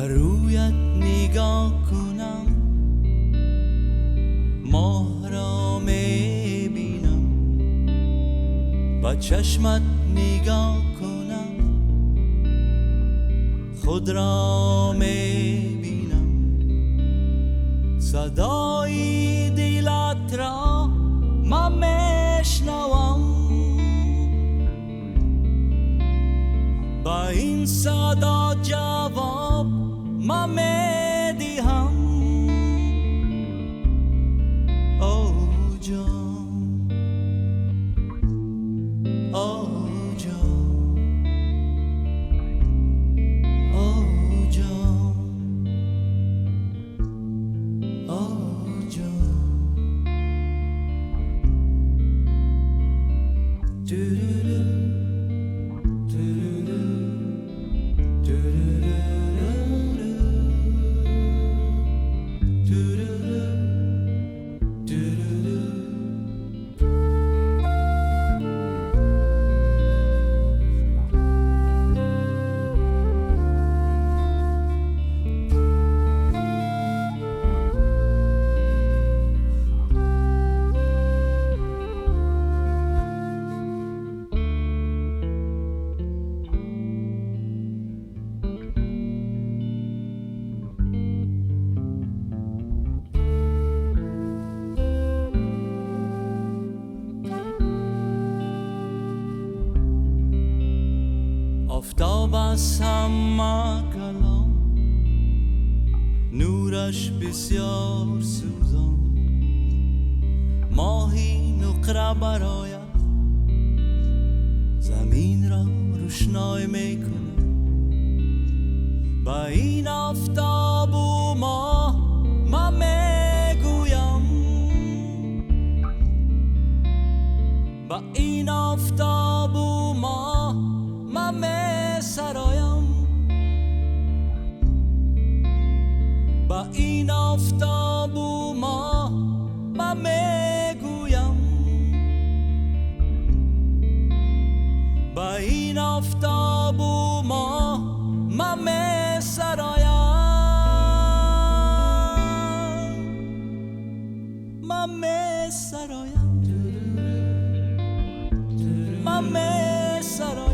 رویت نگاه کنم، ماه را میبینم، با چشمت نگاه کنم، خود را میبینم، صدای دلت را من میشنوم، با این صدا جواب من میدهم. او جان، او جان، او جان، او جان. آفتاب از همه کلام، نورش بسیار سوزان، ماهی نقره براید زمین را روشنای میکند. با این آفتاب و ماه من میگویم، با این آفتاب و ماه من سرایم، با این آفتاب و ماه من میگویم، با این آفتاب و ماه من میسرایم، من میسرایم، من میسرایم.